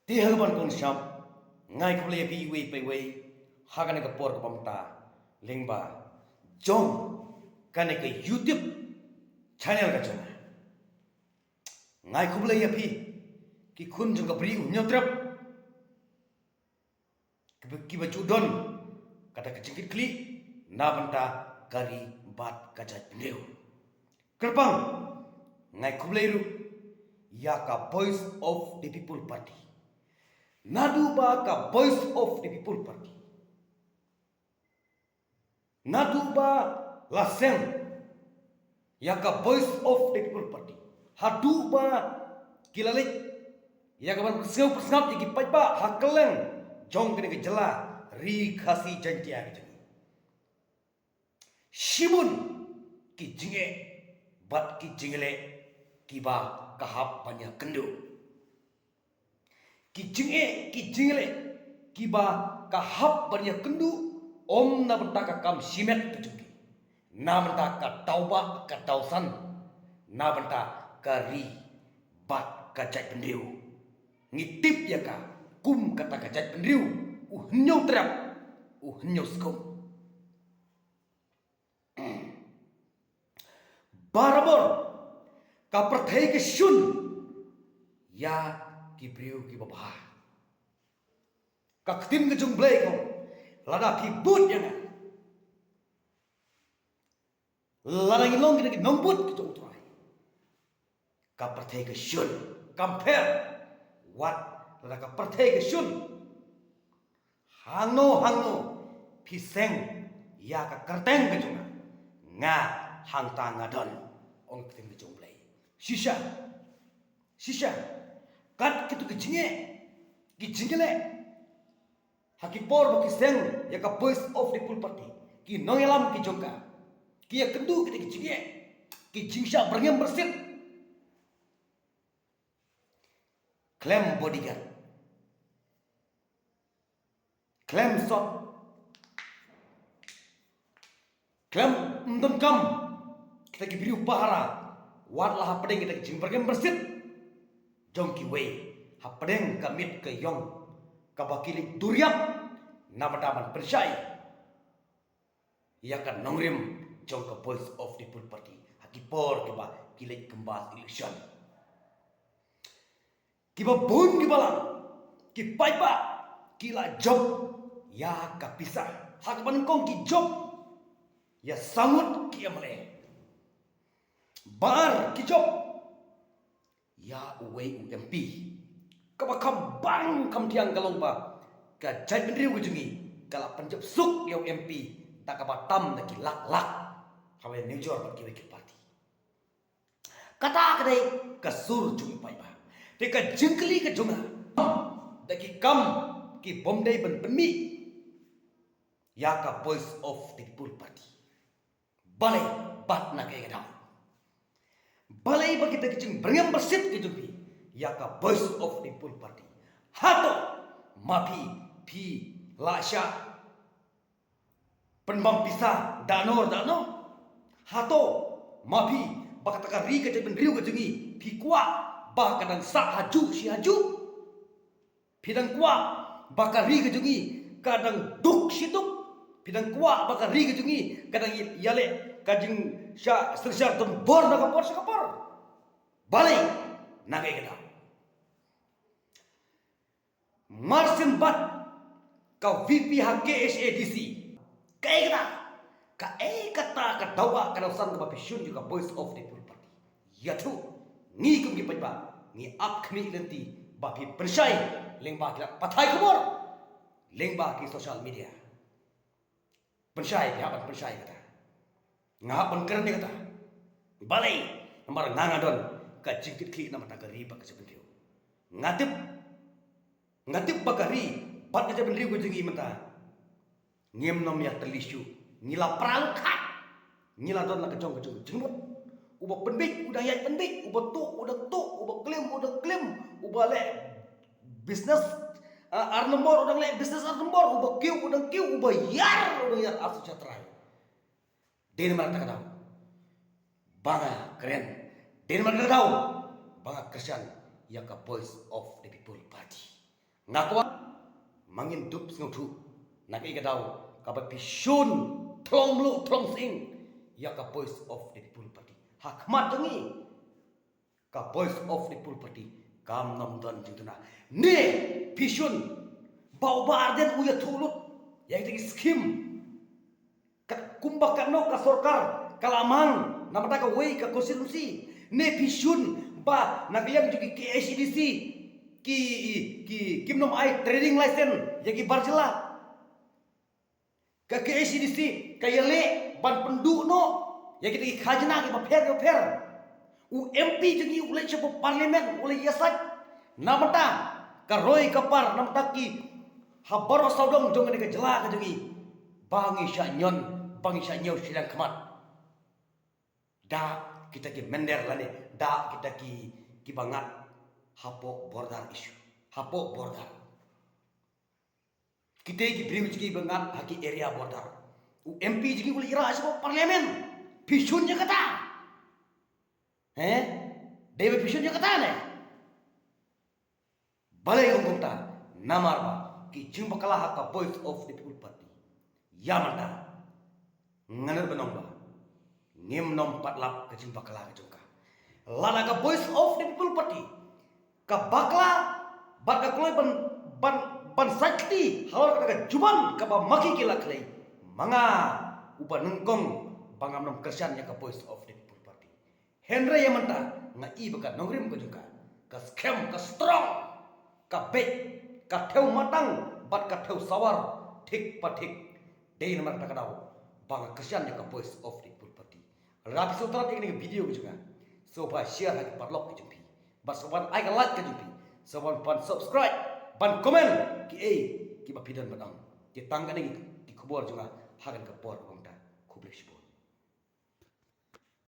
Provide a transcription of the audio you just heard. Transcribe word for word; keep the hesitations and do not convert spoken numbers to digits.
Te ha kaban kong shap, nga ai khublei ïa phi iwei pa iwei ha kane ka por kaba mynta lyngba jong kane ka YouTube channel ka jong nga. Nga ai khublei ïa phi ki khun jong ka Bri u Hynñiewtrep kiba, kiba ju don kata ka jingkitkhlieh na bynta ka ri bad ka jaitbynriew. Kyrpang, nga ai khublei ruh ïa ka Voice of the People Party. Naduh ba ka Voice of the People Party, naduh ba la seng ïa ka Voice of the People Party, haduh ba ki la leit ïa kaban pynsngew pynsngap ïa ki paidbah ha kylleng jong kane ka jylla ri Khasi Jaiñtia ka jong ngi, shibun ki jingeh bad ki jingïaleh kiba ka hap ban ïakynduh. Ki jingeh, ki jingïaleh kiba ka hap ban ïakynduh, ym na bynta ka kam shimet ka jong ki, na bynta ka dawbah ka dawsan, na bynta ka ri bad ka jaitbynriew. Ngi tip ïa ka kum kata ka jaitbynriew u Hynñiewtrep, u Hynñiewskum. Barabor ka pyrthei ka shun ïa ki briew kiba bha. Ka ktien ka jong U Blei ka ong, lada phi bud ïa nga, lada ngi long kita ki nongbud ki jong U Trai, ka pyrthei ka shun. Kam pher wat lada ka pyrthei ka shun, hangno hangno phi seng ïa ka kyrteng ka jong nga, nga hangta nga don, ong ka ktien ka jong U Blei. Shisha, shisha, kat kito ki jingeh, ki jingeh leh, ha ki por ba ki seng ïa ka Voice of the People Party, ki nongïalam ki jong ka ki ïakynduh kita ki jingeh, ki jingshah byrngem byrsit. Khlem bodyguard, khlem sot, khlem ym donkam kita ki briew pahara, wat la hapdeng kita ki jingbyrngem byrsit jong kiwei, hapdeng ka miet ka ïong kaba ki leit duriap na bynta ban pynshai ïa ka nongrim jong ka Voice of the People Party ha ki por kiba ki leit kynbas election. Kiba bun kiba lang, ki paidbah ki la jop ïa ka pisa, ha kaba nyngkong ki jop ïa sangut ki M L A, bar ki jop ïa uwei u M P. Kaba kham bang kham thiang ka long ba ka jaitbynriew ka jong ngi ka la pynjop suk ïa u M P da kaba tam da ki lak lak ha Mawjor bad kiwei ki party. Kata ka dei ka sur jong u paidbah. Te ka jingkylli ka jong nga, da ki kam ki bym dei ban pynmih ïa ka Voice of the People Party. Balei bad na kaei ka daw? Balei ba kita ki jingbyrngem byrsit ki jong phi ïa ka Voice of the People Party? Hato ma phi, phi la shah pynbam pisa da nor da nor? Hato ma phi, ba kata ka ri ka jaitbynriew ka jong ngi, phi kwah ba ka dang sah hajuh shi hajuh? Phi dang kwah ba ka ri ka jong ngi ka dang duk shi duk? Phi dang kwah ba ka ri ka jong ngi ka dang ïaleh ka jingshah synshar donbor na ka por sha ka por? Balei, na kaei ka daw? Marsien bad ka V P ha K H A D C, kaei kata, kaei kata ka dawa ka dawsan kaba phi shun ïa ka Voice of the People Party? Ïathuh, ngi kum ki paidbah ngi ap khmih lynti ba phi pynshai lyngba ki lad pathai khubor, lyngba ki social media. Pynshai, phi hap ban pynshai kata. Nga hap ban kren ïa kata. Balei? Namar nga nga don ka jingkitkhlieh namar ka ri bad ka jaitbynriew. Nga tip, nga tip ba ka ri bad ka jaitbynriew ka jong ngi mynta ngim nym ïatylli shuh. Ngi la pra lut khat. Ngi la don la ka jong ka jong ka jingmut. Uba pynbeit u dang ïaid pynbeit, uba tuh u dang tuh, uba klim u dang klim, uba leh business, ah, ar nombor u dang leh business ar nombor, uba kiew u dang kiew, uba ïar u dang ïar. Ar shu sha trai. Dei namar kata ka daw ba nga kren. Dei namar kata ka daw ba nga kyrshan ïa ka Voice of the People Party. Nga kwah ma ngin dup sngewthuh na kaei ka daw kaba phi shun thlong mluh thlong sying ïa ka Voice of the People Party. Ha khmat jong ngi ka Voice of the People Party kam nym don jingduna. Ne phi shun ba u Bah Ardent u ïathuh lut ïa kita ki skim kumba katno ka sorkar ka la mang na bynta kawei ka constituency? Ne phi shun ba na ka liang jong ki K H A D C ki, ki kim nym ai trading license ïa ki bar jylla? Ka K H A D C ka ïaleh ban pynduh noh ïa kita ki khajna kiba pher kiba pher. U M P jong ngi u leit sha parliament u leit ïasaid na bynta ka roi ka par na bynta ki ha baroh sawdong jong kane ka jylla ka jong ngi. Ba ngi shah ñion, ba ngi shah ñiew shiliang khmat da kita ki mynder lane da kita ki, kiba ngat hapoh border issue, hapoh border. Kita ki briew jong ngi ba ngat ha ki area border. U M P jong ngi u leit ïarap sha parliament. Phi shun ïa kata? He? Dei ba phi shun ïa kata ne? Balei ong kumta? Namar ba ki jingbakla ha ka Voice of the People Party ïa mynta nga nud ban ong ba ngim nym pat lap ka jingbakla ka jong ka. Lada ka Voice of the People Party ka bakla bad ka kloi ban, ban, ban said kti halor kata ka juban kaba ma ki ki la khlei, ma nga uba nyngkong ba ngam nym kyrshan ïa ka Voice of the People Party. Hynrei ïa mynta nga i ba ka nongrim ka jong ka ka skhem, ka strong, ka beit, ka thew matang bad ka thew sawar thik pa thik. Dei namar kata ka daw ba nga kyrshan ïa ka Voice of the People Party. Lada phi sngewtynnat ïa kane ka video ka jong nga, sngewbha share ha ki paralok ka jong phi, bad sngewbha ai ka like ka jong phi, sngewbha ban subscribe, ban comment kiei kiba phi don ban ong. Te tang kane ki, ki khubor jong nga ha kane ka por kaba mynta. Khublei shibun.